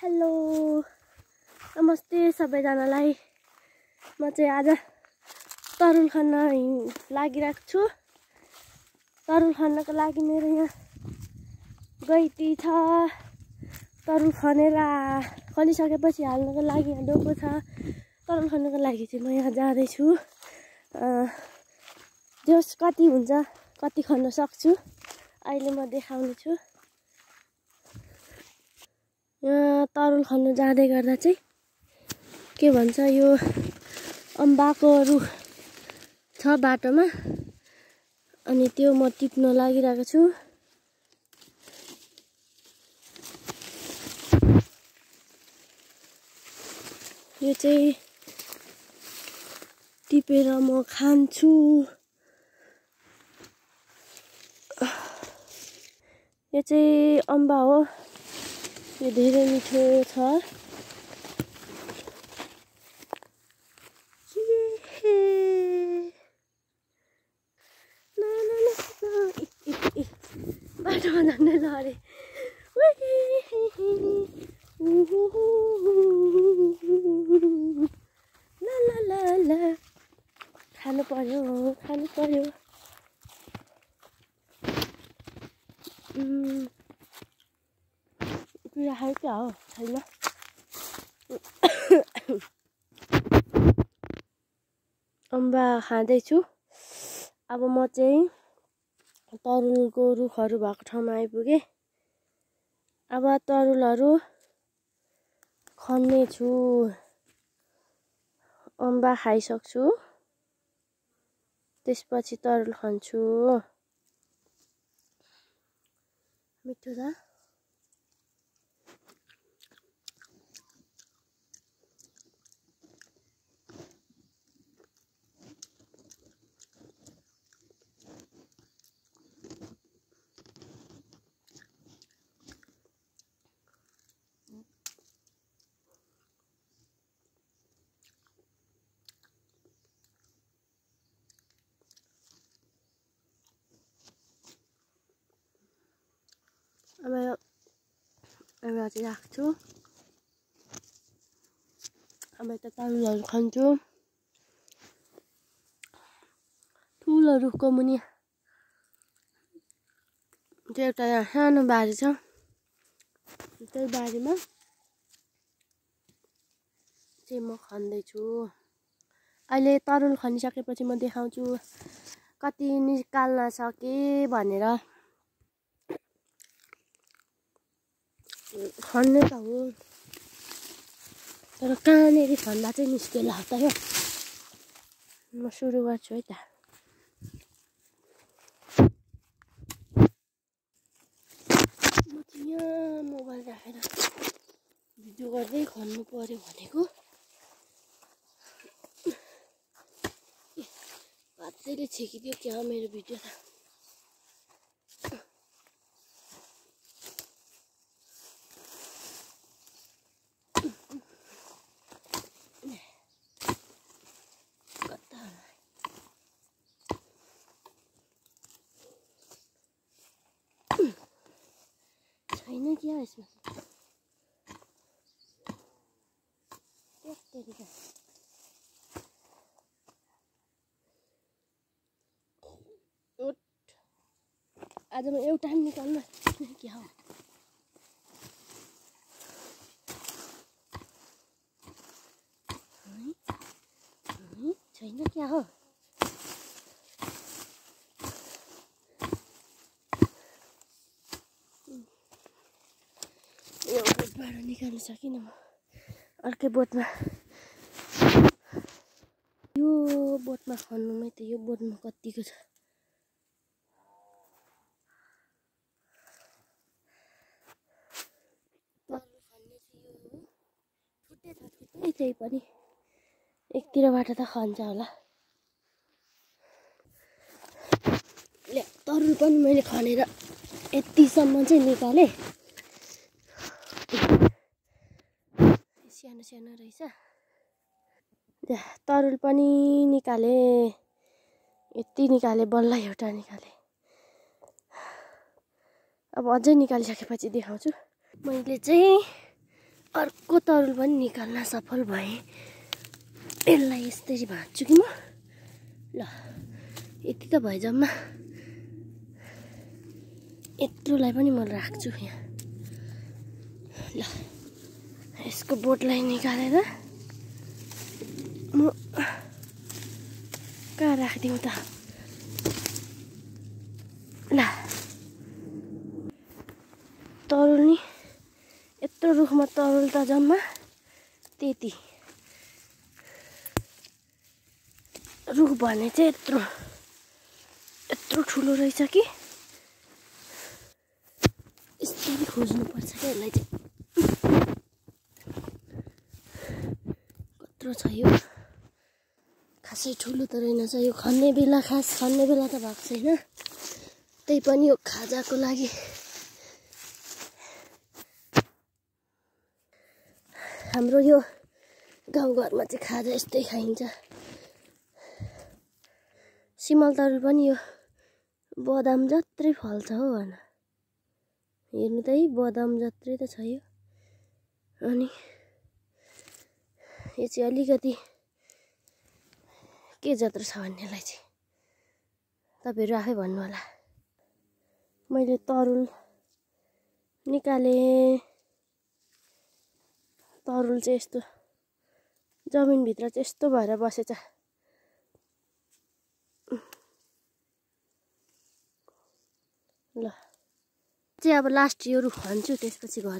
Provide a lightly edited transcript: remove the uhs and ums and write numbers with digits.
Hello नमस्ते सबैजनालाई। म चाहिँ आज तरुल खन्न लागिरहेको छु। तरुल खन्नको लागि मेरो यहाँ गैती छ। तरुल खनेर खनिसकेपछि हाल्नको लागि यहाँ डोको छ। तरुल खन्नको लागि चाहिँ म यहाँ जाँदैछु। जस कति हुन्छ कति खन्न सक्छु अहिले म देखाउने छु। यहाँ तरुल खन्न जाँदै गर्दा चाहिँ के भन्छ यो अम्बाको रुख छ बाटोमा, अनि त्यो म टिप्न लागिरहेको छु। यो चाहिँ टिपेर म खान्छु। यो चाहिँ अम्बा हो, यो धेरै मिठो छ। बाटोमा जाँदै लरे ला ला ला ला खानु पर्यो खानु पर्यो। पिरा खायो क्या हो छैन। अम्बा खाँदैछु। अब म चाहिँ तरुलको रुखहरू भएको ठाउँमा आइपुगेँ। अब तरुलहरू खन्ने छु। अम्बा खाइसक्छु, त्यसपछि तरुल खन्छु। मिठो छ। अब चाहिँ राख्छु। अब यता तरुलहरू खान्छु। ठुलो रुखको मुनि त्यो एउटा सानो बारी छ। त्यही बारीमा चाहिँ म खन्दैछु। अहिले तरुल खनिसकेपछि म देखाउँछु कति निकाल्न सके भनेर। खन्ने त हो तर कहाँनेरि खन्दा चाहिँ निस्क्यो होला त यो। म सुरु गर्छु है त। म चाहिँ यहाँ मोबाइल राखेर भिडियो गर्दै खन्नु पर्यो भनेको। हातैले छेकिदियो क्या मेरो भिडियो त। छैन क्या यसमा त्यस्तै। आज म एउटा निकाल्न क्या हो। छैन क्या हो। यो बोटबाट निकाल्न सकिनँ म। अर्कै बोटमा यो बोटमा खन्नुमै त यो बोटमा कतिको छ। छुट्टै त्यही पनि एकतिरबाट त खन्छ होला। तरुल पनि मैले खनेर यतिसम्म चाहिँ निकालेँ। सानो सानो रहेछ। तरुल पनि निकालेँ, यति निकालेँ, बल्ल एउटा निकालेँ। अब अझै निकालिसकेपछि देखाउँछु। मैले चाहिँ अर्को तरुल पनि निकाल्न सफल भएँ। यसलाई यस्तरी भाँच्छु कि म। ल यति त भयो जम्मा। यत्रोलाई पनि म राख्छु यहाँ। ल यसको बोटलाई निकालेर म कहाँ राखिदिउँ त। ल तरुल नि यत्रो रुखमा तरुल त जम्मा त्यति। रुख भने चाहिँ यत्रो ठुलो रहेछ कि यसरी खोज्नुपर्छ क्या यसलाई चाहिँ। कत्रो छ यो, खासै ठुलो त रहेनछ यो। खन्ने बेला खन्ने बेला त भएको छैन। त्यही पनि यो खाजाको लागि हाम्रो यो गाउँघरमा चाहिँ खाजा यस्तै खाइन्छ। सिमल तरुल पनि यो बदाम जत्रै फल्छ हो भन। हेर्नु त है बदाम जत्रै त छ यो। अनि यो चाहिँ अलिकति के जत्रो छ भन्नेलाई चाहिँ तपाईँहरू आफै भन्नु होला। मैले तरुल निकालेँ। तरुल चाहिँ यस्तो जमिनभित्र चाहिँ यस्तो भएर बसेछ। ल चाहिँ अब लास्ट यो रुख खन्छु त्यसपछि घर